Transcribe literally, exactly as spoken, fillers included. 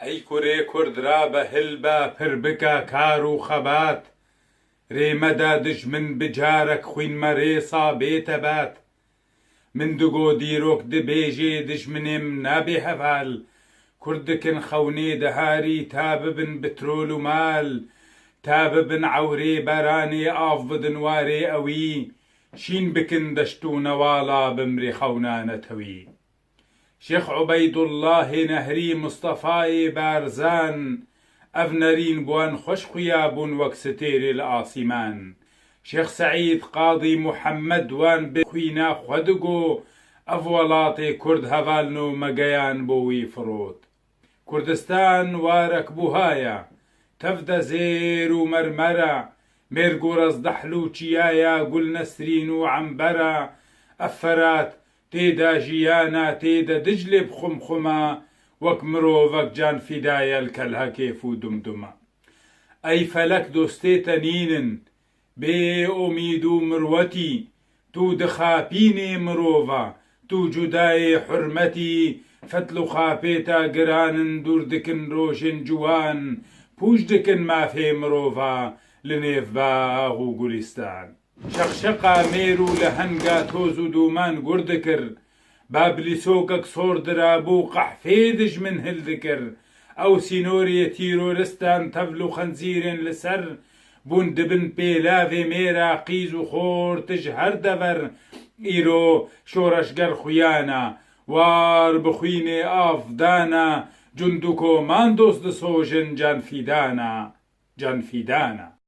Ey kurê Kurd, rabe hilbe, pir bike kar û xebat. Rê mede dijmin bi carek xwîn me rêsa bê tebat. Min digo dîrok dibêjê, dijminê min nabê heval. Kurd dikin xewnê diharî, ta bibin bitrol û mal. Ta bibin ewrê beranê, av bidin warê ewî. Şîn bikin deşt û newala, bimrê xewna netewî. Şêx Ubeydullahê Nehrî, Mustefayê Barzan, ev nerîn bi wan xweş xuya bûn wek stêrê li asîman. Şêx Seîd, Qadî Muhammed wan bi xwîna xwe digo, ev welatê Kurd hevalno me geyan bo wî firot. Kurdistan warek buha ye, tev de zêr û mermer e, mêrg û rezdehl û çiya ye, gul nesrîn û ember e. Ev Ferat tê de jiyan e, tê de Diclê bi xumxum e, wek mirovek can fîda ye li kelhekêf û dumdum e. Ey felek, dostê te nîn in, bê umîd û mirwetî, tu dixapînê mirova, tu cudayê hurmetî, fetl û xapê te giran in, dûr dikin rojên ciwan, pûç dikin mafê mirova li nêv bax û gulîstan. Şeqşeqa mêr û lehenga toz û dûman gur dikir, bablîsokek sor dirabû, qehfê dijmin hildikir. Ew sînorê tîroristan tevl û xenzîrên li ser bûn, dibin pêlavê mêra qîz û xort ji her dever. Îro şoreşger xuyana, war bi xwînê av dana, cund û komandos disojin, can fîdana, can fîdana.